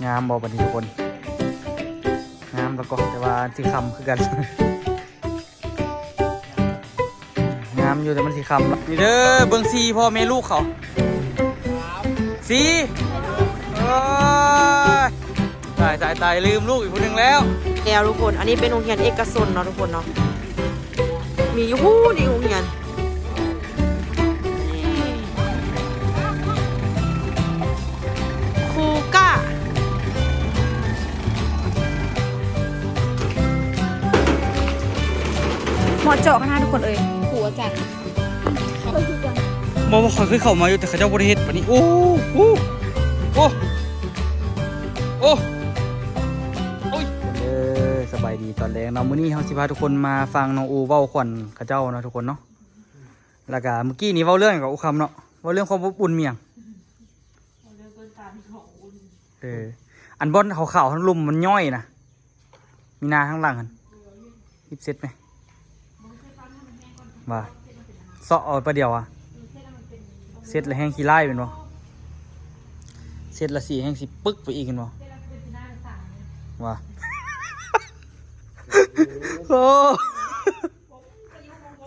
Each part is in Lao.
ງາມບໍ່ບັດນີ້ທຸກຄົນ? ງາມແລ້ວກໍ ແຕ່ວ່າຊິຄ່ຳຄືກັນ. ງາມຢູ່ ແຕ່ມັນຊິຄ່ຳ. ນີ້ເດີ ເບິ່ງສີ່ພໍ່ແມ່ລູກເຂົາ ສີ່ ໂອ້ຍ ຕາຍ ຕາຍ ຕາຍ ລືມລູກອີກຜູ້ໜຶ່ງແລ້ວ. ແລ້ວທຸກຄົນ ອັນນີ້ເປັນໂຮງຮຽນເອກະຊົນເນາະທຸກຄົນເນາະ. ມີຢູ່ພຸ້ນອີກໂຮງຮຽນ ຄູກະ ເໝາະເຈາະຂະໜາດທຸກຄົນເອີຍ ຄູອາຈານ. ບໍ່ ບໍ່ ຂ້ອຍເຄີຍເຂົ້າມາຢູ່ ແຕ່ເຂົາເຈົ້າບໍ່ໄດ້ເຮັດປານນີ້. ໂອ້ ໂອ້ ໂອ້ ໂອ້ ໂອ້ຍ ເອີ ສະບາຍດີຕອນແລງເນາະ. ມື້ນີ້ເຮົາຊິພາທຸກຄົນມາຟັງນ້ອງໂອເວົ້າຂວັນເຂົາເຈົ້າເນາະທຸກຄົນເນາະ. ແລ້ວກະມື້ກີ້ນີ້ເວົ້າເລື່ອງຫຍັງກໍ ໂອຄຳເນາະ ເວົ້າເລື່ອງຄວາມອົບອຸ່ນມີຫຍັງ? ເວົ້າເລື່ອງຕົ້ນຕານຂອງອຸ່ນ. ເອີ ອັນບ່ອນຂາວໆ ທາງລຸ່ມມັນຍ້ອຍນະ ມີນາທາງຫຼັງຫັ້ນ ເຮັດເສັດໄໝ? ວ່າ ເຊາະເອົາປະດຽວອະ ເສັດແລ້ວແຮ່ງຂີ້ລ້າຍແມ່ນບໍ່? ເສັດແລ້ວສີແຮ່ງຊິປຶກໄປອີກແມ່ນບໍ່? ວ່າ ໂອ້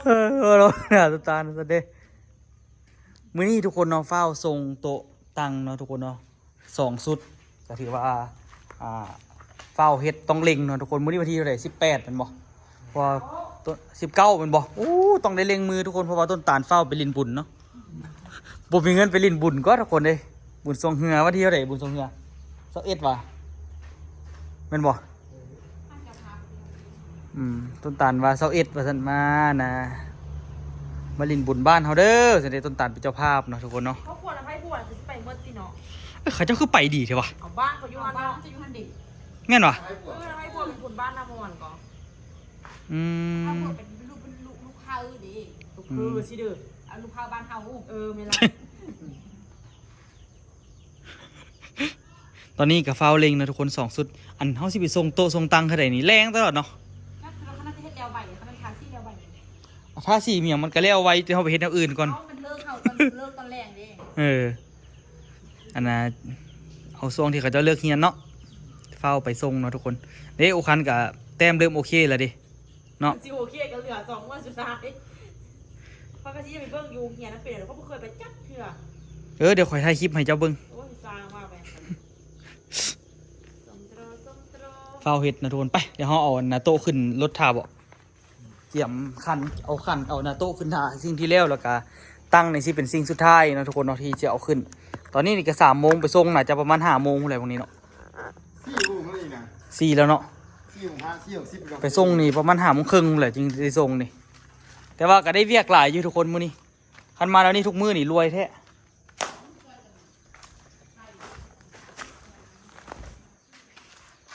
ເອີ ເອີ ໜ້າຕາຕານຊັ້ນເດ້. ມື້ນີ້ທຸກຄົນເນາະ ຟ້າວສົ່ງໂຕະຕັ່ງເນາະທຸກຄົນເນາະ ສອງຊຸດ ກໍຖືວ່າ ອ່າ ຟ້າວເຮັດ ຕ້ອງເລັ່ງເນາະທຸກຄົນ. ມື້ນີ້ວັນທີເທົ່າໃດ? ສິບແປດແມ່ນບໍ່? ເພາະວ່າຕົ້ນ ສິບເກົ້າແມ່ນບໍ່? ໂອ້ ຕ້ອງໄດ້ເລັ່ງມືທຸກຄົນ ເພາະວ່າຕົ້ນຕານຟ້າວໄປຫຼິ້ນບຸນເນາະ. ບໍ່ມີເງິນໄປຫຼິ້ນບຸນກໍທຸກຄົນເດ້. ບຸນຊ່ວງເຮືອ ວັນທີເທົ່າໃດບຸນຊ່ວງເຮືອ? ຊາວເອັດຫວາ? ແມ່ນບໍ່? ອືມ ຕົ້ນຕານວ່າຊາວເອັດວ່າຊັ້ນ ມານະ ມາຫຼິ້ນບຸນບ້ານເຮົາເດີ ຊັ້ນເດ້. ຕົ້ນຕານເປັນເຈົ້າພາບເນາະທຸກຄົນເນາະ. ຄອບຄົວລະໃຜຜົວຄືຊິໄປໝົດຕິເນາະ. ເອີ ເຂົາເຈົ້າຄືໄປດີແທ້ວະ? ເອົາບ້ານເຂົາຢູ່ຫັ້ນເນາະ ເຂົາຢູ່ຫັ້ນເດ. ແມ່ນຫວາ? ເອີ ລະໃຜຜົວເປັນບຸນບ້ານນຳມ່ວນກໍ. ອືມ ເອົາຜົວເປັນລູກ ເປັນລູກ ລູກເຂີເດ້. ລູກເຂີຊິເດີ ເອົາລູກເຂີບ້ານເຮົາ. ເອີ ແມ່ນລະ. ຕອນນີ້ກໍຟ້າວເລັ່ງເນາະທຸກຄົນ ສອງຊຸດ. ອັນເຮົາຊິໄປສົ່ງໂຕະສົ່ງຕັ່ງເທົ່າໃດນີ້ ແລງຕະຫຼອດເນາະ. ຄັນວ່າເຮັດແລ້ວໄວ ຄັນວ່າທາສີແລ້ວໄວ ທາສີມີຫຍັງມັນກໍແລ້ວໄວ ແຕ່ເຮົາໄປເຮັດແນວອື່ນກ່ອນ. ເອົາ ມັນເລີກເຮົາຕອນເລີກຕອນແລງເດ້. ເອີ ອັນນ່າ ເອົາຊ່ວງທີ່ເຂົາເຈົ້າເລີກຮຽນເນາະ ຟ້າວໄປສົ່ງເນາະທຸກຄົນ. ເດ້ ໂອຄັນກໍແຕ້ມເລີ່ມໂອເຄແລ້ວເດ້. ເນາະ ຊິໂອເຄກໍເຫຼືອສອງງວດສຸດທ້າຍ. ຂ້ອຍກໍຊິໄປເບິ່ງຢູ່ໂຮງຮຽນນັ້ນເປັນແນວໃດ ຂ້ອຍບໍ່ເຄີຍໄປຈັກເທື່ອ. ເອີ ດຽວຂ້ອຍຖ່າຍຄລິບໃຫ້ເຈົ້າເບິ່ງ. ໂອ້ຍ ສ້າງວ່າໄປ. ຟ້າວເຮັດນະທຸກຄົນ. ໄປ ດຽວເຮົາເອົາອັນນ່າໂຕະຂຶ້ນລົດຖ້າເບາະ. ກຽມຂັນ ເອົາຂັນ ເອົາອັນນ່າໂຕະຂຶ້ນຖ້າ. ສິ່ງທີ່ແລ້ວ ແລ້ວກະຕັ່ງນີ້ຊິເປັນສິ່ງສຸດທ້າຍເນາະທຸກຄົນເນາະ ທີ່ຈະເອົາຂຶ້ນ. ຕອນນີ້ນີ້ກະສາມໂມງ ໄປສົ່ງໜ້າຈະປະມານຫ້າໂມງພຸ້ນແຫຼະ ພວກນີ້ເນາະ. ສີ່ໂມງແລ້ວນີ້ນະ ສີ່ແລ້ວເນາະ. ສີ່ໂມງຫ້າ ສີ່ໂມງສິບ ໄປສົ່ງນີ້ປະມານຫ້າໂມງເຄິ່ງພຸ້ນແຫຼະ ຈຶ່ງໄດ້ສົ່ງນີ້. ແຕ່ວ່າກໍໄດ້ວຽກຫຼາຍຢູ່ທຸກຄົນມື້ນີ້. ຄັນມາແນວນີ້ທຸກມື້ນີ້ລວຍແທ້.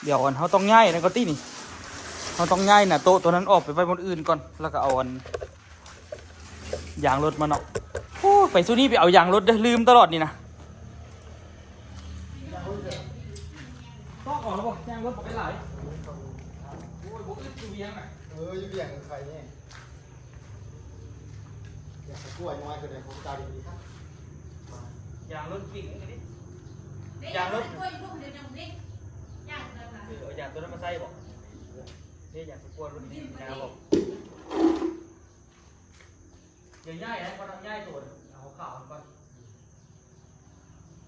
ດຽວອັນ ເຮົາຕ້ອງຍ້າຍອັນນັ້ນກ່ອນຕິນີ້. ເຮົາຕ້ອງຍ້າຍໜ້າໂຕະຕົວນັ້ນອອກໄປໄວ້ບ່ອນອື່ນກ່ອນ ແລ້ວກໍເອົາອັນ ຢາງລົດມາເນາະ. ໂອ້ ໄປສູ່ນີ້ໄປເອົາຢາງລົດເດີ ລືມຕະຫຼອດນີ້ນະ. ຕ້ອງເອົາແລ້ວບໍ່? ຢາງລົດບໍ່ໄດ້ຫຼາຍ. ໂອ້ຍ ບໍ່ອຶດຢູ່ວຽງນະ. ເອີ ຢູ່ວຽງໃຄແນ່. ຢາງສະກົວນ້ອຍຄືໃດຂອງເຈົ້າດີໆ ຄັບ. ຢາງລົດກິ້ງນີ້. ຢາງລົດ ເອີ ເອົາຢາງຕົວນັ້ນມາໃສ່ບໍ່? ເດ້ ຢາງສະກົວລົດກິ້ງນະບໍ່? ດຽວຍ້າຍໃຫ້ ເຂົາຕ້ອງຍ້າຍໂຕເອົາຂາວຫັ້ນກ່ອນ.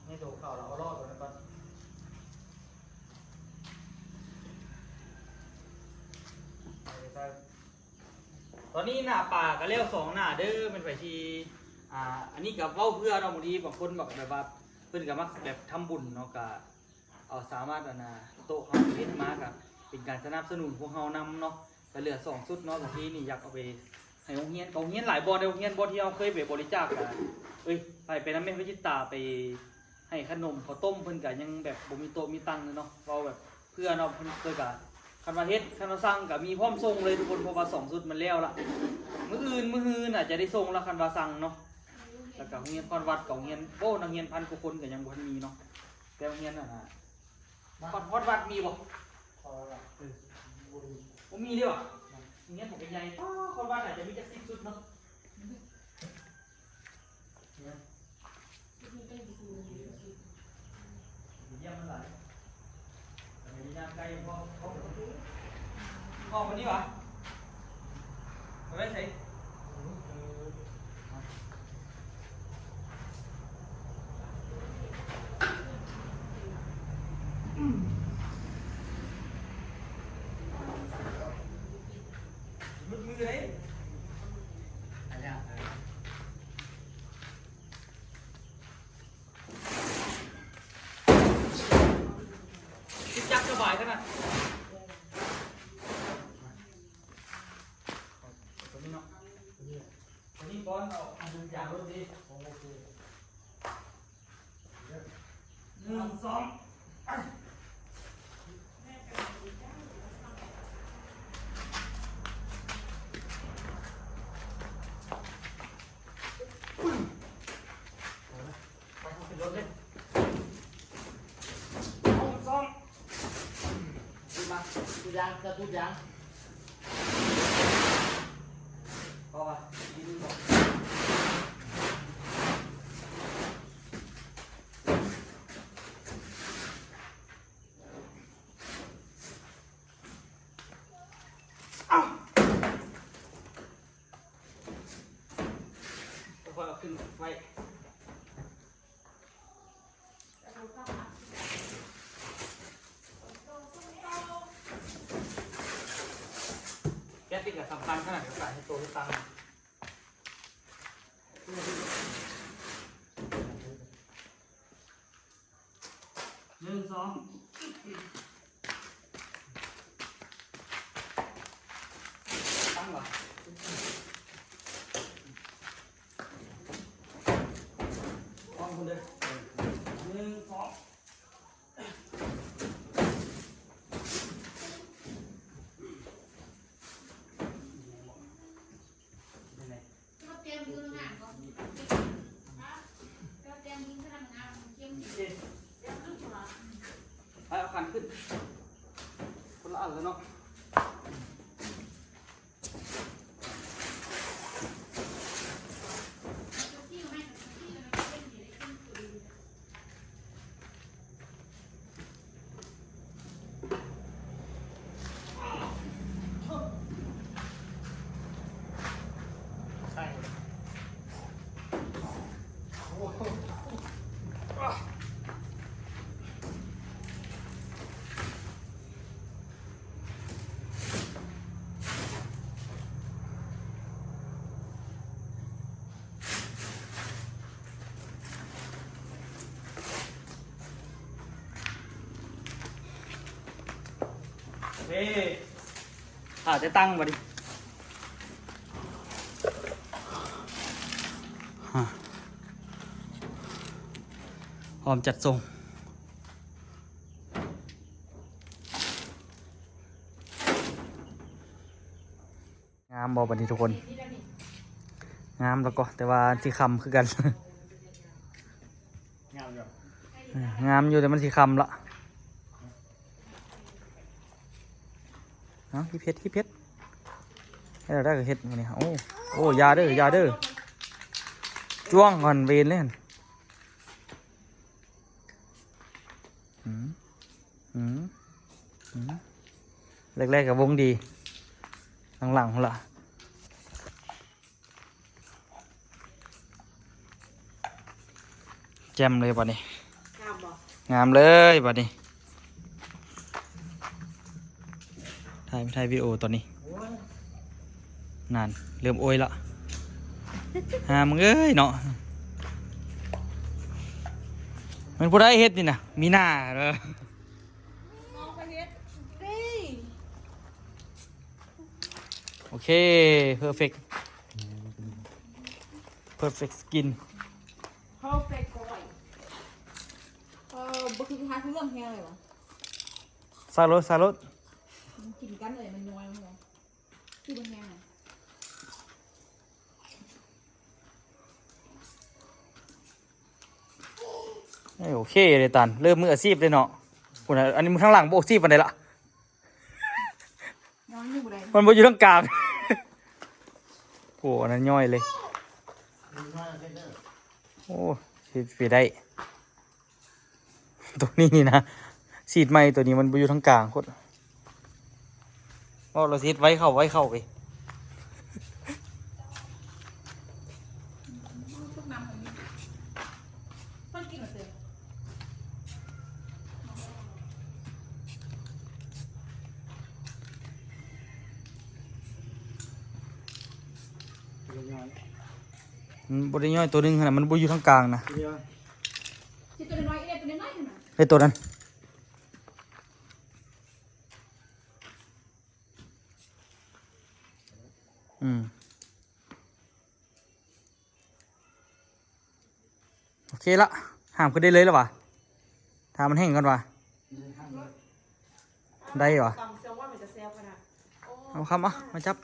ໃຫ້ໂຕຂາວແລ້ວເອົາລໍ້ຕົວນັ້ນກ່ອນ. ຕອນນີ້ໜ້າປາກໍແລ້ວສອງໜ້າເດີ. ແມ່ນໃຜທີ່ ອ່າ ອັນນີ້ກໍເວົ້າເພື່ອເນາະ ບາງທີບາງຄົນແບບ ແບບວ່າເພິ່ນກໍມັກແບບທຳບຸນເນາະ ກໍ ເອົາ ສາມາດ ອັນນ່າ ໂຕະເຮົາເຮັດມາກະເປັນການສະໜັບສະໜູນພວກເຮົານຳເນາະ. ກະເຫຼືອສອງຊຸດເນາະ. ບາງທີນີ້ຢາກເອົາໄປໃຫ້ໂຮງຮຽນ ໂຮງຮຽນຫຼາຍບ່ອນເດ້. ໂຮງຮຽນບ່ອນທີ່ເຮົາເຄີຍໄປບໍລິຈາກກະ ເອີຍ ໄປ ໄປນຳແມ່ພິຈິດຕາ ໄປໃຫ້ຂະໜົມເຂົ້າຕົ້ມ. ເພິ່ນກະຍັງແບບບໍ່ມີໂຕະມີຕັ່ງເນາະ. ເວົ້າແບບເພື່ອເນາະ ເພິ່ນ ເພິ່ນກະ ຄັນວ່າເຮັດ ຄັນວ່າສັ່ງກະມີພ້ອມສົ່ງເລີຍທຸກຄົນ ເພາະວ່າສອງຊຸດມັນແລ້ວລະ. ມື້ອື່ນ ມື້ຮືໜ້າຈະໄດ້ສົ່ງລະ ຄັນວ່າສັ່ງເນາະ. ແລ້ວກະໂຮງຮຽນຄອນວັດ ກະໂຮງຮຽນ ໂອ້ ນັກຮຽນພັນກວ່າຄົນກະຍັງບໍ່ທັນມີເນາະ. ແຕ່ໂຮງຮຽນນັ້ນນະ ມາ ຄອນ ຄອນວັດມີບໍ່? ເອີ ບໍ່ມີເດ້ຫວາ? ໂຮງຮຽນບໍ່ໄດ້ໃຫຍ່. ຄອນວັດອາດຈະມີຈັກສິບຊຸດເນາະ. ຮຽນມັນຫຼາຍ. ໄດ້ບໍ່? ອອກໄປນີ້ຫວາ? ໄປໄວ້ໃສ? ຫຼຸດມືເດ້. ໜຶ່ງ ສອງ ໄປ. ໄປ ເຮົາຂຶ້ນລົດເລີຍ. ໜຶ່ງ ສອງ ຂຶ້ນມາ. ທຸກຢ່າງ ຈັບທຸກຢ່າງ. ເພາະວ່າ ຄ່ອຍເອົາຂຶ້ນໄວ້. ແກັດນີ້ກໍສຳຄັນຂະໜາດ ການເຮັດໂຕເຮັດຕັງ. ໜຶ່ງ ສອງ ຕັ້ງວະ. ຕ້ອງຄົນເດີ. ໜຶ່ງ ສອງ. ໄປເອົາຂັນຂຶ້ນ ຄົນລະອັນແລ້ວເນາະ. ເອີ ຖ້າແຕ່ຕັ້ງບັດນີ້ ພ້ອມຈັດສົ່ງ. ງາມບໍ່ບັດນີ້ທຸກຄົນ? ງາມແລ້ວກໍ ແຕ່ວ່າຊິຄ່ຳຄືກັນ. ງາມຢູ່ ງາມຢູ່ ແຕ່ມັນຊິຄ່ຳລະ. ເອົ້າ ທີ່ເຮັດ ທີ່ເຮັດ ເຮັດແນວໃດກໍເຮັດມື້ນີ້. ໂອ້ ໂອ້ ຢ່າເດີ ຢ່າເດີ ຈ້ວງກ່ອນ ເວນເລີຍຫັ້ນ. ອືມ ອືມ ອືມ ແລກໆກໍວົງດີ ຫຼັງໆພຸ້ນລະ ແຈ່ມເລີຍບັດນີ້. ງາມບໍ່? ງາມເລີຍບັດນີ້. ຖ່າຍ ຖ່າຍວິດີໂອຕອນນີ້. ໂອ້ຍ ນັ້ນ ເລີ່ມໂອ້ຍລະ. ຫາມຶງເອີຍເນາະ ແມ່ນຜູ້ໃດເຮັດນີ້ນະ? ມີໜ້າເດີ ນ້ອງໄປເຮັດເດ້. ໂອເຄ ເພີເຟັກ ເພີເຟັກສະກິນ ເພີເຟັກ ເອີ ບໍ່ຄືຫາເລື່ອງແຮງເລີຍຫວາ? ສາໂລດ ສາໂລດ ມັນກິນກັນເລີຍ ມັນຍ້ອຍ ມັນຍ້ອຍ ຄືບໍ່ແຮງ. ເອີ ໂອເຄເດ້ຕານ ເລີ່ມມືອາຊີບເດ້ເນາະ. ພຸ້ນນະ ອັນນີ້ຂ້າງຫຼັງບໍ່ອາຊີບປານໃດລະ ມັນບໍ່ຢູ່ທາງກາງ. ໂອ້ ອັນນັ້ນຍ້ອຍເລີຍ. ໂອ້ ເຮັດໄປໄດ້ ໂຕນີ້ນີ້ນະ ສີດໃໝ່ໂຕນີ້ມັນບໍ່ຢູ່ທາງກາງໂພດ. ເວົ້າລະສິດໄວເຂົ້າ ໄວເຂົ້າເວີຍ. ມັນບໍ່ໄດ້ຍ້ອຍ ໂຕໜຶ່ງຫັ້ນນະ ມັນບໍ່ຢູ່ທາງກາງນະ. ເຮັດໂຕນັ້ນ. ອືມ ໂອເຄລະ ຫາມຂຶ້ນໄດ້ເລີຍລະຫວາ. ຖ້າມັນແຫ້ງກ່ອນຫວາ. ໄດ້ຫວາ. ຕຳແຊລມອນມັນຈະແຊບຂະໜາດ. ເອົາຄຳ ເອົາມາຈັບ.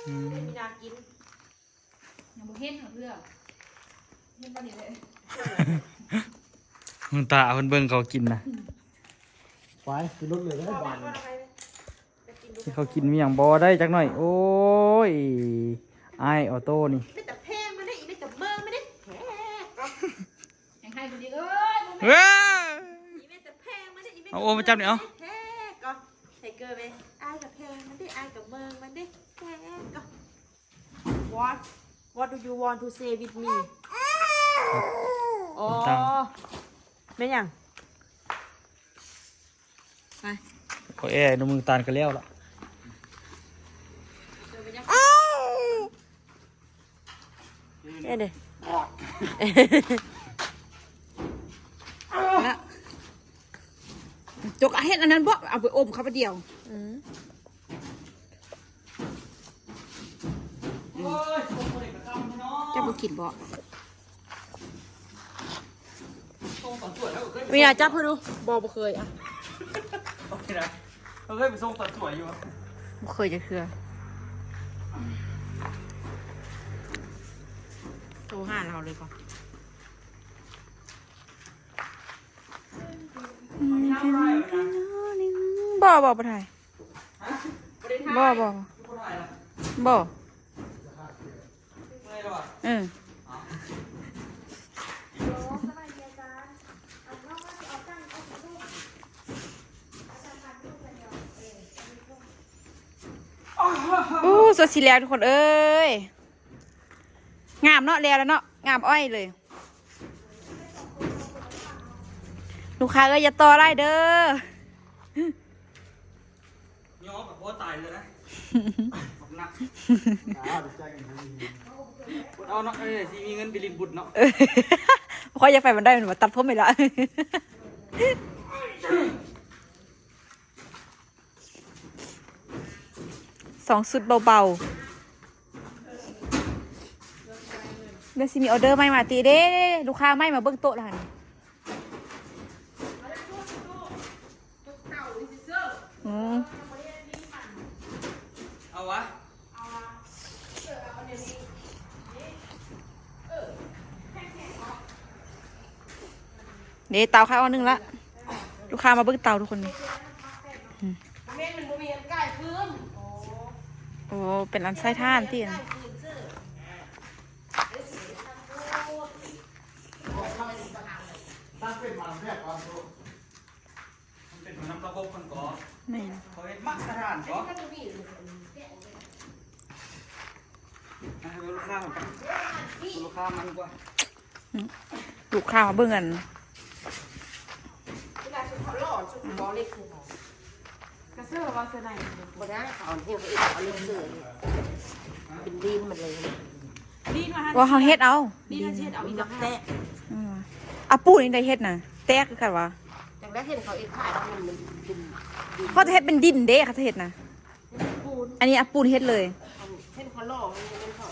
ອືມ ມີໜ້າກິນ. ຍັງບໍ່ເຫັນເທື່ອ ເຫັນບໍ່ນີ້ເລີຍ. ມັນຕາເພິ່ນເບິ່ງເຂົາກິນນະ. ໄປ ຂຶ້ນລົດເລີຍ ໄດ້ບາດນີ້. ເຂົາກິນມີຫຍັງບໍ່ໄດ້ຈັກໜ້ອຍ. ໂອ້ຍ ອ້າຍອໍໂຕ້ນີ້ ເປັນຕາແພງມາເດ້ ອີເປັນຕາເມີມາເດ້. ແພງກໍ ຍັງໃຫ້ບໍ່ດີເອີຍ. ເອີ ອີເປັນຕາແພງມາເດ້ ອີເປັນ ເອົາໂອ້ມາຈັບນີ້ ເອົາ. ແພງກໍ ໃຫ້ເກີເວີຍ. ອ້າຍກໍແພງມາເດ້ ອ້າຍກໍເມີມາເດ້. ແພງກໍ What What do you want to say with me? ອໍ ແມ່ນຫຍັງ? ໄປ ເອົາແອໃນມືຕານກໍແລ້ວລະ. ເອີ ເດ້ ນະ ຈົກເຮັດອັນນັ້ນບໍ່ ເອົາໄປອົບເຂົ້າໄປດຽວ. ອືມ ເຈົ້າບໍ່ກິນບໍ່? ມີນາຈັບໃຫ້ດູ. ບໍ່ ບໍ່ເຄີຍ. ອ່ະ ໂອເຄນະ ເຮົາເຄີຍໄປສົ່ງຕອນສວຍຢູ່. ບໍ່ເຄີຍຈັກເທື່ອ. ໂທຫາລາວເລີຍກ່ອນ. ບໍ່ ບໍ່ ບໍ່ຖ່າຍ. ບໍ່ ບໍ່ ບໍ່. ເອີ ໂອ້ ສົດຊິແລ້ວທຸກຄົນເອີຍ. ງາມເນາະ ແລ້ວແລ້ວເນາະ ງາມອ້ອຍເລີຍ. ລູກຄ້າເອີຍ ຢ່າຕໍ່ຫຼາຍເດີ. ຍໍກັບພໍ່ຕາຍເລີຍນະ ບັກໜັກ. ເອົາເນາະ ເອີ ຊິມີເງິນໄປຫຼິ້ນບຸນເນາະ. ເອີ ຂ້ອຍຢາກໄປ ມັນໄດ້ ມັນມາຕັດຜົມໃຫ້ລະ. ສອງຊຸດເບົາໆ. ແລ້ວຊິມີອໍເດີໃໝ່ມາຕິເດ້. ລູກຄ້າໃໝ່ມາເບິ່ງໂຕະລະຫັ້ນ. ອືມ ເອົາວະ. ເດ້ ເຕົາຂາຍອອກໜຶ່ງລະ. ລູກຄ້າມາເບິ່ງເຕົາທຸກຄົນນີ້. ອືມ ບໍ່ແມ່ນ ມັນບໍ່ມີອັນກ່າຍຟືນ. ໂອ້ ເປັນອັນໃຊ້ຖ່ານຕິ. ມັນເປັນນຳລະບົບມັນກໍ ແມ່ນ ເຂົາເຮັດມາດຕະຖານກໍ ໃຫ້ເບິ່ງລູກຄ້າມັນກ່ອນ ເບິ່ງລູກຄ້າມັນກ່ອນ. ອືມ ລູກຄ້າມາເບິ່ງອັນ ເວລາຊຸດເຂົາຫຼໍ່ ຊຸດເຂົາເລັກຄືເຂົາ ກະເສື້ອວ່າເສື້ອໃນ ບໍ່ໄດ້ ເຂົາເອົາເຮັດ ເຂົາເອັດ ເອົາເລັກເສື້ອ ເປັນດີນມັນເລີຍ. ດີນວ່າ ວ່າເຮົາເຮັດເອົາ ດີນເຮົາຊິເຮັດເອົາອີກດອກແຕະ. ອືມ ອາປູນີ້ໄດ້ເຮັດນະ ແຕກຄືກັນວ່າ ຈັ່ງໄດ້ເຫັນເຂົາເຮັດຂາຍ ມັນເປັນ ເຂົາຈະເຮັດເປັນດິນເດ້ ເຂົາຈະເຮັດນະ. ອັນນີ້ອາປູນເຮັດເລີຍ. ອັນເຫັນເຂົາຫຼໍ່ມັນ ເຂົາ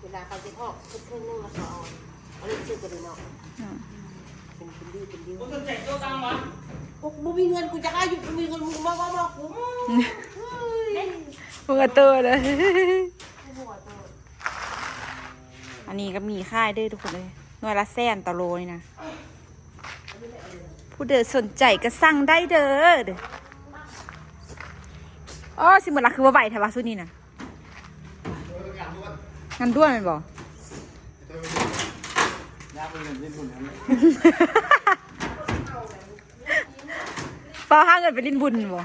ເວລາເຂົາຊິເທາະເຄິ່ງໜຶ່ງ ແລ້ວເຂົາເອົາ ເອົາເຫຼັກເຊື່ອມກັນເນາະ. ອືມ ເປັນ ເປັນດິ້ວ ເປັນດິ້ວ. ບໍ່ສົນໃຈໂຕຕັງຫວາ? ໂອ້ ບໍ່ມີເງິນ ກູຈະກາຢູ່ ບໍ່ມີເງິນ ມຶງມາເວົ້າມາກູ. ເອີຍ ມຶງກະໂຕເດີ. ອັນນີ້ກໍມີຂາຍເດີທຸກຄົນເອີຍ ໜ່ວຍລະແສນຕໍ່ໂລນີ້ນະ. ຜູ້ໃດສົນໃຈກໍສັ່ງໄດ້ເດີ. ອໍ ຊິໝົດລະ ຄືວ່າໄວແທ້ວະຊຸດນີ້ນະ. ງານດ່ວນແມ່ນບໍ່? ຟ້าวหาเงินไปเล่นบุญบ่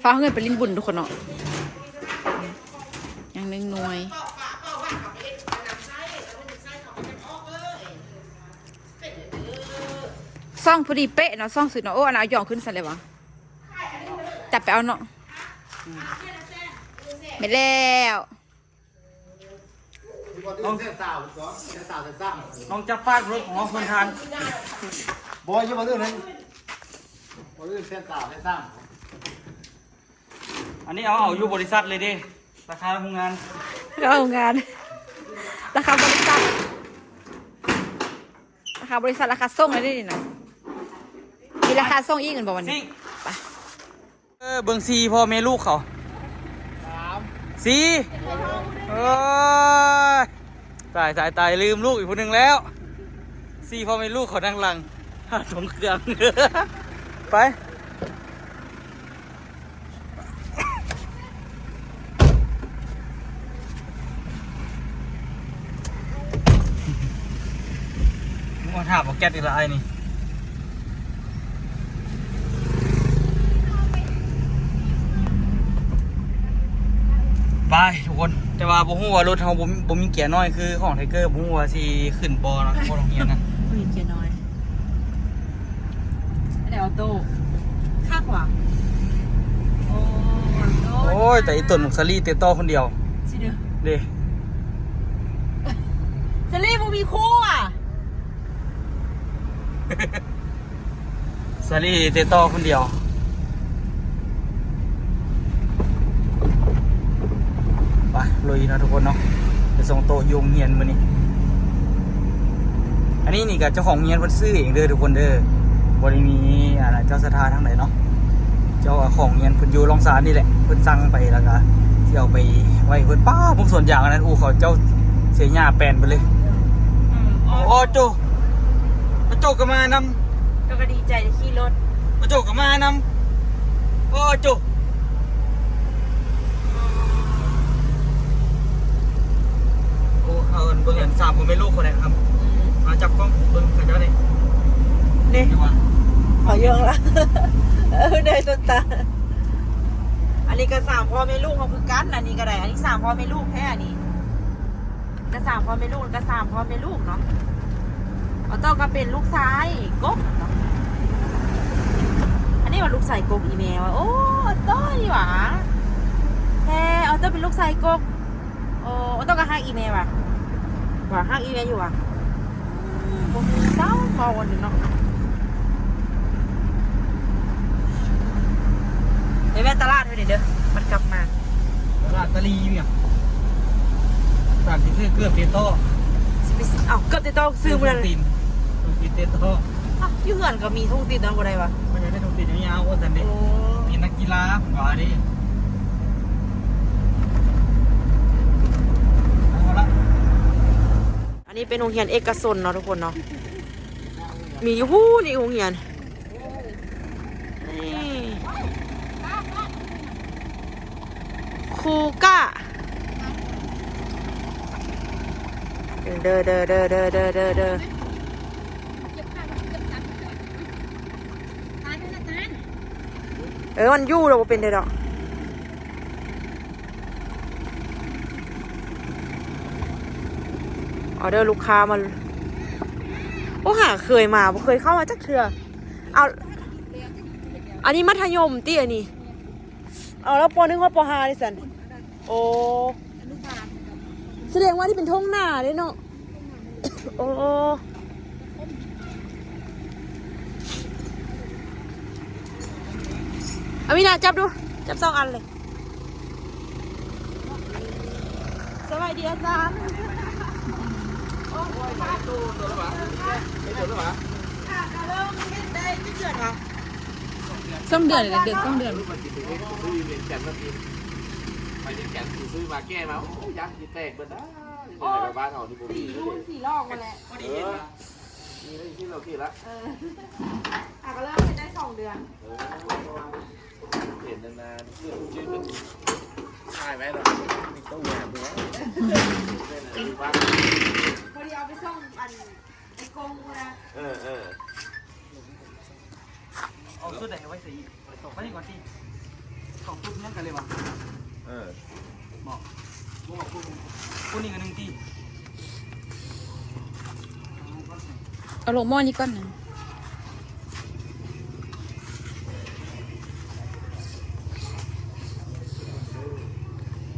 ฟ้าวหาเงินไปเล่นบุญทุกคนเนาะ ยังหนึ่งหน่วย ส่องพอดีเป๊ะเนาะ ส่องสุดเนาะ โอ้ อันนั้นเอาหย่องขึ้นซั่นเลยวะ จับไปเอาเนาะ แม่นแล้ว น้องจับฟาดรถของน้องคนทาน บ่ อย่ามาเรื่องนั้น บ่เรื่องแฟนสาวแฟนสาว อันนี้เอา เอาอยู่บริษัทเลยเด้ ราคาโรงงาน ราคาโรงงาน ราคาบริษัท ราคาบริษัท ราคาส่งเลยเด้นี่นะ มีราคาส่งอีกแม่นบ่วันนี้ ไป เออ เบิ่งสี่พ่อแม่ลูกเขา สาม สี่ โอ้ย ตาย ตาย ตาย ลืมลูกอีกผู้หนึ่งแล้ว สี่พ่อแม่ลูกเขานั่งหลัง หาส่งเครื่อง ไป มาถามเอาแก๊สอีกละไอ้นี่ ไปทุกคน แต่ว่าบ่ฮู้ว่ารถเฮาบ่ บ่มีเกียร์น้อยคือของไทเกอร์ บ่ฮู้ว่าสิขึ้นบ่เนาะ บ่ต้องเฮียนนะ บ่มีเกียร์น้อย อันนี้ออโต้ คักว่ะ โอ้ ออโต้ โอ้ย แต่อีตนบักสาลีเตะต่อคนเดียว สิเด้อ เด้ สาลีบ่มีคู่อ่ะ สาลีเตะต่อคนเดียว ไป ลุยเนาะทุกคนเนาะ ไปส่งโตอยู่โรงเรียนมื้อนี้ อันนี้นี่ก็เจ้าของโรงเรียนเพิ่นซื้อเองเด้อทุกคนเด้อ บ่ได้มี อันนั้น เจ้าศรัทธาทางใดเนาะ เจ้าของโรงเรียนเพิ่นอยู่ล่องซานนี่แหละ เพิ่นสั่งไปแล้วก็สิเอาไปไว้เพิ่น ป๊า พวกสวนยางอันนั้น อู้ เขาเจ้าเสียหญ้าแปนไปเลย อืม โอ้โจ โจก็มานำ ก็ดีใจได้ขี่รถ โจก็มานำ โอ้โจ โอ้ เอาเบิ่งอันสามคนแม่ลูกคนนี้ครับ อืม มาจับกล้องเบิ่งเขาเจ้านี่ นี่ ขอเยอะละ เออ ได้ต้นตา อันนี้ก็สามพ่อแม่ลูกเขาคือกัน อันนี้ก็ได้ อันนี้สามพ่อแม่ลูกแท้ อันนี้ ก็สามพ่อแม่ลูก ก็สามพ่อแม่ลูกเนาะ ออโต้ก็เป็นลูกชายกกเนาะ อันนี้ว่าลูกชายกกอีแม่ว่า โอ้ ออโต้นี่หว่า แท้ ออโต้เป็นลูกชายกก โอ้ ออโต้ก็ฮักอีแม่ว่ะ ว่าฮักอีแม่อยู่ว่ะ อืม บ่มีเศร้าเมาอันนี้เนาะ ไปแวะตลาดเด้อ มันกลับมา ตลาดตะลีเนี่ย ตลาดที่ซื้อเกือบเตโต้ สิไปซื้อ เอ้า เกือบเตโต้ซื้อมื้อนั้น ตีน ตีนเตโต้ อ้าว อยู่เฮือนก็มีถุงตีนเนาะ บ่ได้วะ มันอยากได้ถุงตีนยาวๆ ว่าซั่นเด้ โอ้ มีนักกีฬา ผมว่าเด้ เอาละ อันนี้เป็นโรงเรียนเอกชนเนาะทุกคนเนาะ มีอยู่พู้นอีกโรงเรียน นี่ คูก้า เด้อ เด้อ เด้อ เออ มันอยู่แล้วบ่เป็นได้ดอก ออเดอร์ลูกค้ามา โอ้ หาเคยมา บ่เคยเข้ามาจักเทื่อ เอา อันนี้มัธยมติ อันนี้ เอา แล้ว ป.หนึ่ง ฮอด ป.ห้า นี่ซั่น โอ้ แสดงว่านี่เป็นท่งนาเด้เนาะ โอ้ อามินา จับดู จับสองอันเลย สวัสดีอาจารย์ โอ้ย มาดูตัวละหวา ไอ้ตัวละหวา ค่ะ ก็เริ่มเฮ็ดได้จักเดือนคะ สองเดือนนี่แหละ เดือนสองเดือน ไปเวียงจันทน์มากิน ไปเวียงจันทน์ซื้อมาแก้มา โอ้ย ยางสิแตกเบิดนะ โอ้ บ้านเฮานี่บ่มี สี่รุ่นสี่ลอกมาแหละ เออ นี่ได้ที่เราที่ละ เออ อ่ะ ก็เริ่มเฮ็ดได้สองเดือน เออ เห็นนานๆ เพื่อนชื่อเป็น ຖ່າຍໄວ້ແລ້ວ ມີຕູ້ງາມເດ້ ພໍດີເອົາໄປສົ່ງອັນ ໄອ້ກົງພຸ້ນນະ ເອີ ເອີ ເອົາຊຸດໃດໄວ້ໃສ່ອີກ ໄປນີ້ກ່ອນຕິ ສອງຊຸດນຳກັນເລີຍຫວາ ເອີ ບອກ ບໍ່ບອກ ຜູ້ນີ້ກໍໜຶ່ງຕິ ເອົາລົງໝໍ້ນີ້ກ່ອນນະ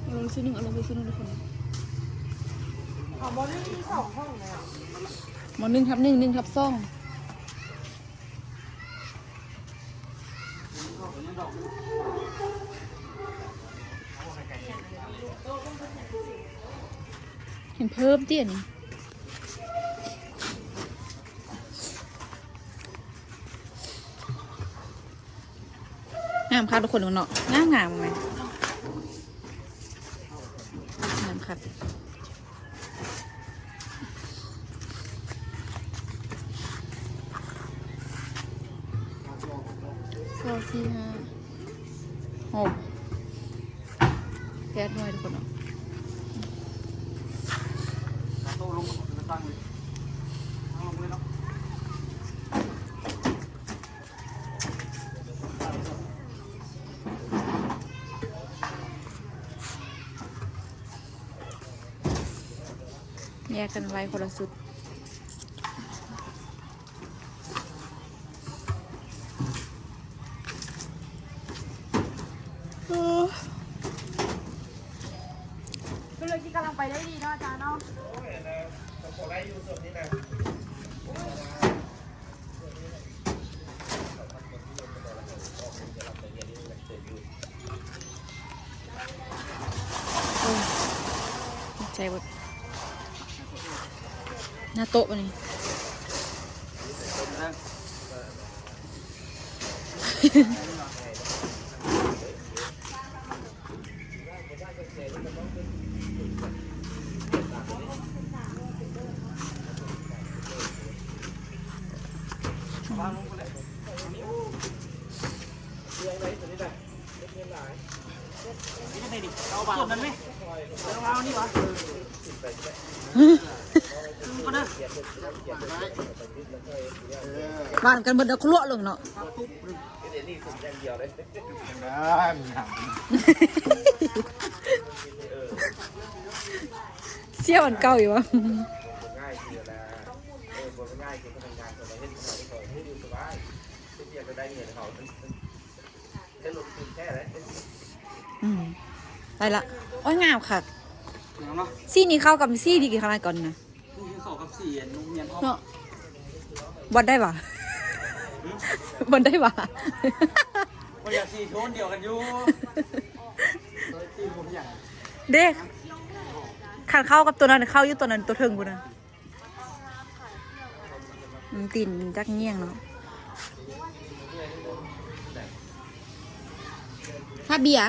ເອົາລົງຊຸດໜຶ່ງ ເອົາລົງໄປຊຸດໜຶ່ງທຸກຄົນ ເອົາໝໍ້ນີ້ມີສອງຫ້ອງເລີຍ ໝໍ້ໜຶ່ງທັບໜຶ່ງ ໜຶ່ງທັບສອງ ເຫັນເພີ່ມຕິອັນນີ້ ງາມຄັກທຸກຄົນເນາະ ງາມໆ ແມ່ນ ງາມຄັກ ສອງ ສີ່ ຫ້າ ຫົກ ແປດໜ່ວຍທຸກຄົນເນາະ ເອົາໂຕະລົງມາຕັ້ງເລີຍ ເອົາລົງເລີຍເນາະ. ແຍກກັນໄວ້ຄົນລະຊຸດ ທຸລະກິດກຳລັງໄປໄດ້ດີເນາະອາຈານເນາະ ໂອ້ຍ ອັນນັ້ນກໍພໍໄດ້ຢູ່ຊ່ວງນີ້ນະ ໂອ້ຍ ໃສ່ເບິດ ໜ້າໂຕະບາດນີ້ ວາງລົງພຸ້ນແຫຼະ ນີ້ ນີ້ໄດນີ້ ເອົາວາງ ສ່ວນນັ້ນແມ ເອົາວາງນີ້ຫວາ ຄືກໍເດີ ຫວານກັນເບິດແລ້ວ ຄລັວລົງເນາະ ປາຕຸບ ເຮັດອັນນີ້ສຸກຢ່າງດຽວເລີຍ ໄດ້ ມັນຫຍັງ ເອີ ສ່ຽວອັນເກົ່າຢູ່ຫວາ ງ່າຍຄືນະ ເອີ ບໍ່ງ່າຍຄືພະນັກງານເຂົາເຮັດ ເຂົາເຮັດຢູ່ສະບາຍ ເຮັດວຽກກໍໄດ້ເງິນເຂົາ ແຕ່ລົງທຶນແທ້ເລີຍ ອືມ ໄດ້ລະ ໂອ້ຍ ງາມຄັກ ງາມເນາະ ສີນີ້ເຂົ້າກັບສີທີ່ກິນຂ້າວນັ້ນກ່ອນນະ ນີ້ຄືເຂົ້າກັບສີອັນໂຮງຮຽນເຮົາເນາະ ບ່ອນໃດຫວາ ຫືມ ບ່ອນໃດຫວາ ບໍ່ຢາກສີໂທນດຽວກັນຢູ່ ສີບໍ່ຢາກ ເດ້ ຄັນເຂົ້າກັບຕົວນັ້ນ ເຂົ້າຢູ່ຕົວນັ້ນ ຕົວເທິງພຸ້ນນະ ອືມ ຕີນຈັກຍ່ຽງເນາະ ຖ້າເບຍ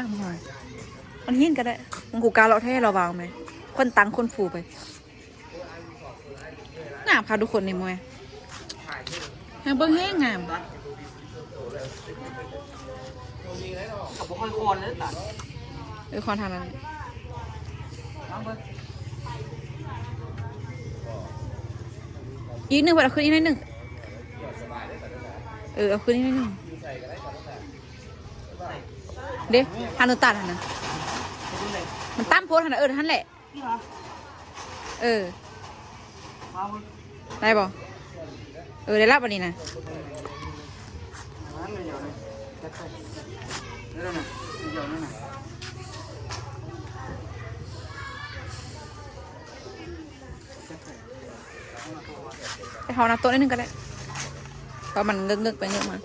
ມັນຫີນກໍໄດ້ ມັນກູກາເລາະແທ້ລະຫວ່າງແມ່ ຄົນຕັ້ງຄົນຟູໄປ ງາມຄັກທຸກຄົນນີ້ ມວຍ ຫາເບິ່ງແຮງງາມ ກໍບໍ່ຄ່ອຍຄອນເລີຍຕາ ເອີ ຄອນທາງນັ້ນ ອີກໜຶ່ງ ເພິ່ນເອົາຂຶ້ນອີກໜ້ອຍໜຶ່ງ ເອີ ເອົາຂຶ້ນອີກໜ້ອຍໜຶ່ງ ເດ້ ທາງໂດນຕັດຫັ້ນນະ ມັນຕ່ຳໂພດຫັ້ນນະ ເອີ ຫັ້ນແຫຼະ ນີ້ຫວາ ເອີ ມາເບິ່ງ ໄດ້ບໍ່? ເອີ ໄດ້ລະບາດນີ້ນະ ອັນນັ້ນດຽວນີ້ ຈັດໄປ ເອີ ນັ້ນນະ ດຽວນັ້ນນະ ຈັດໄປ ໄປເຮົານະໂຕະໜ້ອຍໜຶ່ງກໍໄດ້ ເພາະມັນເງີກໆໄປເງີກມາ.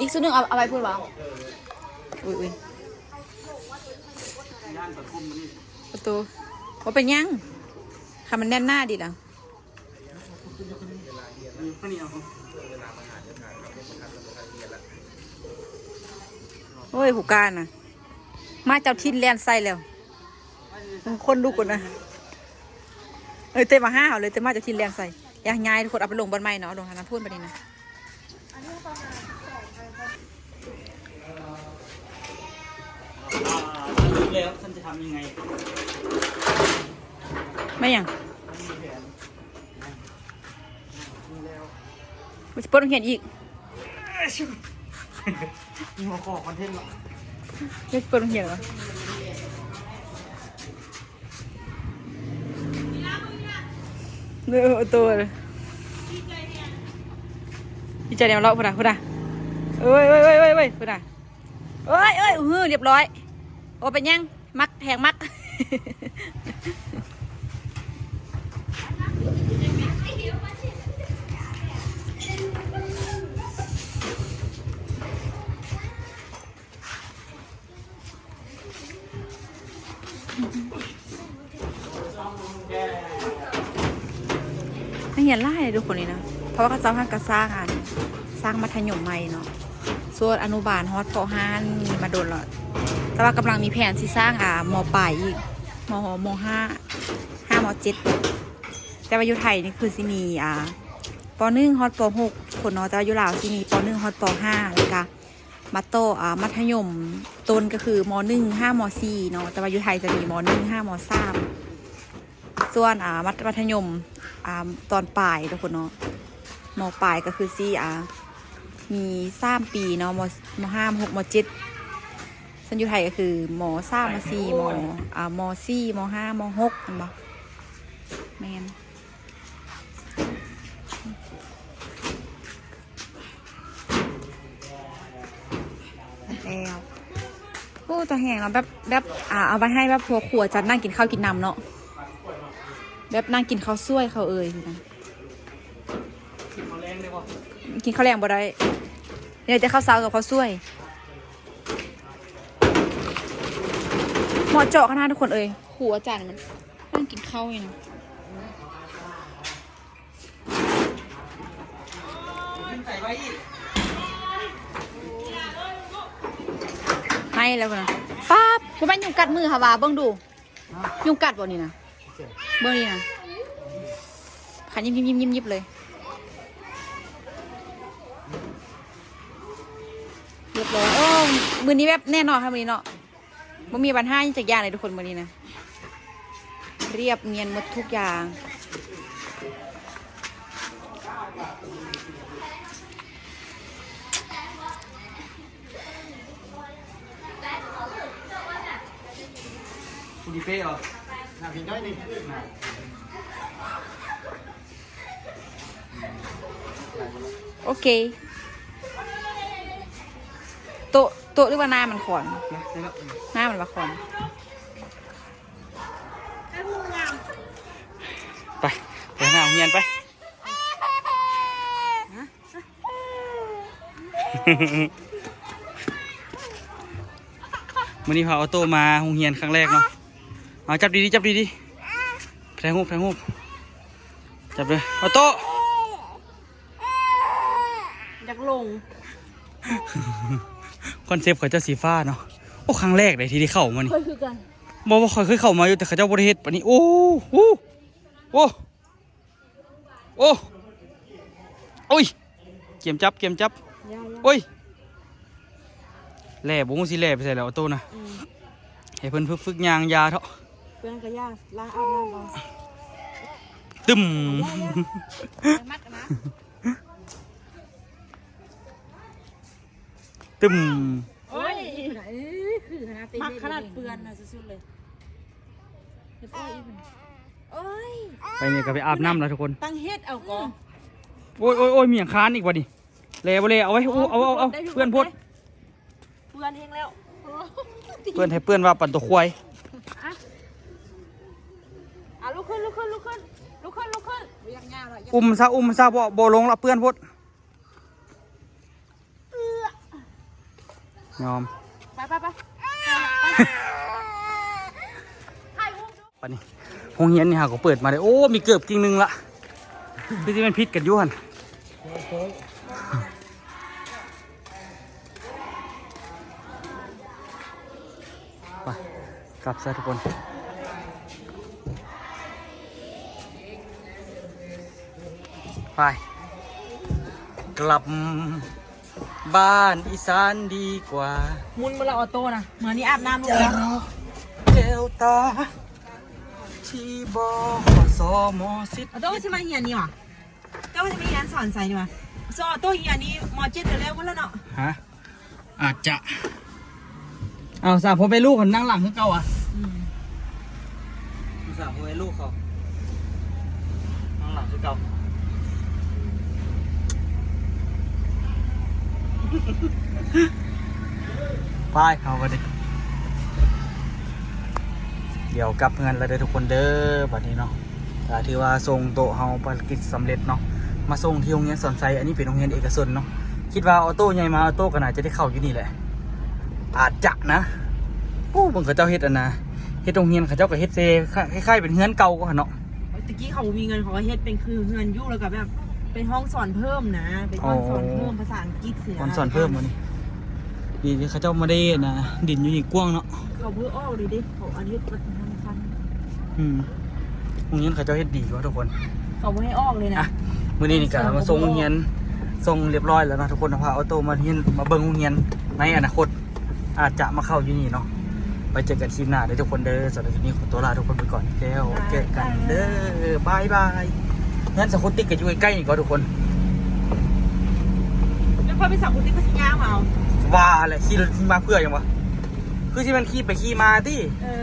ອີກຊຸດໜຶ່ງ ເອົາ ເອົາໄວ້ພຸ້ນຫວາ? ອຸ້ຍໆ ປະຕູ ບໍ່ເປັນຫຍັງ ຄັນມັນແໜ້ນໜາດີລະ ໂອ້ຍ ຜູ້ການນະ ມາເຈົ້າຖິ່ນແລ່ນໃສ່ແລ້ວ ຄົນລຸກພຸ້ນນະ ເອີ ເຕະມາຫາເຮົາເລີຍ ເຕະມາເຈົ້າຖິ່ນແລ່ນໃສ່ ຢາກຍ້າຍທຸກຄົນ ເອົາໄປລົງບ່ອນໃໝ່ເນາະ ລົງທາງນັ້ນພຸ້ນບາດນີ້ນະ. ອັນນີ້ປະມານສອງພັນ ເອີ ແມ່ນຫຍັງ? ວ່າຊິເປີດໂຮງຮຽນອີກ. ມີຫົວຂໍ້ຄອນເທັນເນາະ. ວ່າຊິເປີດໂຮງຮຽນຫວາ? ເດີ ໂຕ ດີໃຈແນວເລາະ ພຸ້ນນະ ພຸ້ນນະ. ເອີຍ ເອີຍ ເອີຍ ເອີຍ ພຸ້ນນະ. ເອີຍ ເອີຍ ອື້ ຮຽບຮ້ອຍ. ໂອ ເປັນຫຍັງ? ມັກ ແຮງມັກ. ນັກຮຽນຫຼາຍເດ້ທຸກຄົນນີ້ນະ ເພາະວ່າເຂົາເຈົ້າຫັ້ນກະສ້າງ ອັນ ສ້າງມັດທະຍົມໃໝ່ເນາະ. ສ່ວນອະນຸບານຮອດ ປໍຫ້າ ນີ້ມາດົນແລ້ວ ແຕ່ວ່າກຳລັງມີແຜນຊິສ້າງ ອາ ມໍປາຍອີກ ມໍ ມໍຫ້າ ຫ້າ ມໍເຈັດ. ແຕ່ວ່າຢູ່ໄທນີ້ຄືຊິມີ ອາ ປໍໜຶ່ງຮອດ ປໍຫົກ ຄົນເນາະ ແຕ່ວ່າຢູ່ລາວຊິມີ ປໍໜຶ່ງຮອດ ປໍຫ້າ ແລ້ວກະ ມາຕໍ່ ອາ ມັດທະຍົມຕົ້ນກໍຄື ມໍໜຶ່ງ ຫາ ມໍສີ່ ເນາະ ແຕ່ວ່າຢູ່ໄທຈະມີ ມໍໜຶ່ງ ຫາ ມໍສາມ. ສ່ວນ ອາ ມັດ ມັດທະຍົມ ອາ ຕອນປາຍທຸກຄົນເນາະ ມໍປາຍກໍຄືຊິ ອາ ມີສາມປີເນາະ ມໍ ມໍຫ້າ ມໍຫົກ ມໍເຈັດ. ສ່ວນຢູ່ໄທກໍຄື ມໍສາມ ມໍສີ່ ມໍ ອາ ມໍສີ່ ມໍຫ້າ ມໍຫົກ ແມ່ນບໍ່? ແມ່ນ. ແລ້ວ ໂອ້ ຕາແຮງເນາະ ແບບ ແບບ ອ່າ ເອົາໄວ້ໃຫ້ແບບພວກຄູອາຈານນັ່ງກິນເຂົ້າກິນນ້ຳເນາະ ແບບນັ່ງກິນເຂົ້າສວຍເຂົ້າເອີຍນະ. ກິນເຂົ້າແລງໄດ້ບໍ່? ກິນເຂົ້າແລງບໍ່ໄດ້ ມີແຕ່ເຂົ້າເຊົ້າກັບເຂົ້າສວຍ. ເໝາະເຈາະຂະໜາດທຸກຄົນເອີຍ ຄູອາຈານມັນນັ່ງກິນເຂົ້າຢູ່ນະ. ໃຫ້ແລ້ວພຸ້ນນະ ປ້າບ ບໍ່ແມ່ນຍຸງກັດມືຫາວ່າ ເບິ່ງດູ ຍຸງກັດບໍ່ນີ້ນະ ເບິ່ງນີ້ນະ ຄັນຍິບໆໆໆເລີຍ. ຮຽບຮ້ອຍ ໂອ້ ມື້ນີ້ແບບແນ່ນອນຄ່ະ ມື້ນີ້ເນາະ. ບໍ່ມີບັນຫາຫຍັງຈັກຢ່າງເລີຍທຸກຄົນ ມື້ນີ້ນະ ລຽບງຽນໝົດທຸກຢ່າງ. ຜູ້ດີເປ້ເອົາ ໜ້າເປັນໄດ້ນີ້ ໂອເຄ ໂຕະ ໂຕະ ຫຼືວ່າໜ້າມັນຂອນ? ໜ້າມັນວ່າຂອນ. ໄປ ໄປຫາໂຮງຮຽນໄປ. ມື້ນີ້ພາອອໂຕ້ມາໂຮງຮຽນຄັ້ງແລກເນາະ. ເອົາ ຈັບດີໆ ຈັບດີໆ ຖ່າຍຮູບ ຖ່າຍຮູບ ຈັບເດີ ອອໂຕ້. ຢາກລົງ ຄອນເຊັບເຂົາເຈົ້າສີຟ້າເນາະ. ໂອ້ ຄັ້ງແລກເດ້ທີ່ໄດ້ເຂົ້າມານີ້. ຂ້ອຍຄືກັນ ບໍ່ ບໍ່ ຂ້ອຍເຄີຍເຂົ້າມາຢູ່ ແຕ່ເຂົາເຈົ້າບໍ່ໄດ້ເຮັດປານນີ້. ໂອ້ ໂອ້ ໂອ້ ໂອ້ ໂອ້ຍ ກຽມຈັບ ກຽມຈັບ. ຢ່າ ຢ່າ ໂອ້ຍ ແລ່ ບໍ່ຮູ້ຊິແລ່ໄປໃສແລ້ວ ອອໂຕ້ນະ. ອືມ ໃຫ້ເພິ່ນຝຶກໆຍ່າງ ຢ່າເຖາະ. ເພິ່ນກໍຢ່າ ລາອາບນ້ຳເອົາ. ຕຶ້ມ ຢ່າ ຢ່າ ມັດນະ. ຕຶ້ມ ໂອ້ຍ ມັກຂະໜາດເປື້ອນນະ ສຸດໆເລີຍ. ໂອ້ຍ ໂອ້ຍ ໄປນີ້ກໍໄປອາບນ້ຳແລ້ວທຸກຄົນ. ຕັ້ງເຮັດເອົາກໍ ໂອ້ຍ ໂອ້ຍ ໂອ້ຍ ມີຫຍັງຄານອີກບັດນີ້. ແລ່ບໍ່ແລ່ ເອົາໄວ້ ເອົາ ເອົາ ເອົາ ເປື້ອນໂພດ. ເປື້ອນແຮງແລ້ວ ເປື້ອນໃຫ້ເປື້ອນວ່າປັນຕົວຄວາຍ. ອ່ະ ອ່ະ ລຸກຂຶ້ນ ລຸກຂຶ້ນ ລຸກຂຶ້ນ ລຸກຂຶ້ນ ລຸກຂຶ້ນ. ອຸ້ມຊະ ອຸ້ມຊະ ບໍ່ ບໍ່ລົງລະ ເປື້ອນໂພດ. ຍອມ ໄປ ໄປ ໄປ ຖ່າຍຮູບ. ບັດນີ້ໂຮງຮຽນນີ້ຫາກໍເປີດມາໄດ້ ໂອ້ ມີເກີບກິ່ງໜຶ່ງລະ ຄືຊິແມ່ນຜິດກັນຢູ່ຫັ້ນ. ໄປ ກັບຊະທຸກຄົນ ໄປ ກັບ ບ້ານອີສານດີກວ່າ. ໝຸ່ນເບິ່ງລະ ອອໂຕ້ນະ ເມື່ອນີ້ອາບນ້ຳລູກແລ້ວ. ແກ້ວຕາທີ່ບໍ່ສມສິດ. ອາໂຕ້ຊິມາຮຽນນີ້ຫວາ? ເຈົ້າຊິມາຮຽນສອນໄຊນີ້ຫວາ? ໂຊ ອາໂຕ້ຮຽນນີ້ ມໍເຈັດ ແລ້ວໝົດແລ້ວເນາະ? ຮະ? ອາດຈະ. ເອົາ ສາມພໍ່ແມ່ລູກນັ້ນນັ່ງຫຼັງຄືເກົ່າອະ? ອືມ ສາມພໍ່ແມ່ລູກເຂົານັ່ງຫຼັງຄືເກົ່າ. ໄປ ເຮົາບັດນີ້ ດຽວກັບເຮືອນແລ້ວເດີທຸກຄົນເດີ ບັດນີ້ເນາະ. ກະຖືວ່າສົ່ງໂຕະເຮົາ ພາລະກິດສຳເລັດເນາະ ມາສົ່ງທີ່ໂຮງຮຽນສອນໄຊ. ອັນນີ້ເປັນໂຮງຮຽນເອກະຊົນເນາະ. ຄິດວ່າອອໂຕ້ໃຫຍ່ມາ ອອໂຕ້ກໍໜ້າຈະໄດ້ເຂົ້າຢູ່ນີ້ແຫຼະ ອາດຈະນະ. ໂອ້ ເບິ່ງເຂົາເຈົ້າເຮັດອັນນະ ເຮັດໂຮງຮຽນ ເຂົາເຈົ້າກໍເຮັດແຕ່ຄ້າຍໆເປັນເຮືອນເກົ່າຫັ້ນເນາະ. ແຕ່ກີ້ເຂົາບໍ່ມີເງິນ ເຂົາກໍເຮັດເປັນຄືເຮືອນຢູ່ ແລ້ວກໍແບບເປັນຫ້ອງສອນເພີ່ມນະ ເປັນຫ້ອງສອນເພີ່ມ ອໍ ພາສາອັງກິດຊີ້ນະ ຫ້ອງສອນເພີ່ມ. ອັນນີ້ ນີ້ເຂົາເຈົ້າມາໄດ້ນະ ດິນຢູ່ນີ້ກວ້າງເນາະ. ເຂົາບໍ່ອອກເລີຍເດ້ ເຂົາອັນເຮັດວັດທະນະທຳ. ອືມ ໂຮງຮຽນເຂົາເຈົ້າເຮັດດີຢູ່ທຸກຄົນ ເຂົາບໍ່ໃຫ້ອອກເລີຍນະ. ມື້ນີ້ນີ້ກະມາສົ່ງໂຮງຮຽນ ສົ່ງຮຽບຮ້ອຍແລ້ວເນາະທຸກຄົນ. ພາອອໂຕ້ມາຮຽນ ມາເບິ່ງໂຮງຮຽນ ໃນອະນາຄົດອາດຈະມາເຂົ້າຢູ່ນີ້ເນາະ. ໄວ້ເຈີກັນຄລິບໜ້າເດີທຸກຄົນເດີ. ສຳລັບຄລິບນີ້ຂໍຕົວລາທຸກຄົນໄປກ່ອນແລ້ວ ເຈີກັນເດີ ບາຍບາຍ. ເຮືອນສາວຄຸຕິກກໍຢູ່ໃກ້ໆນີ້ກໍທຸກຄົນ. ແລ້ວພໍໄປສາວຄຸຕິກກໍຊິຍ່າງມາເອົາ. ວ່າແຫຼະ ຂີ່ລົດມາເພື່ອຫຍັງວະ? ຄືຊິແມ່ນຂີ່ໄປຂີ່ມາຕິ? ເອີ.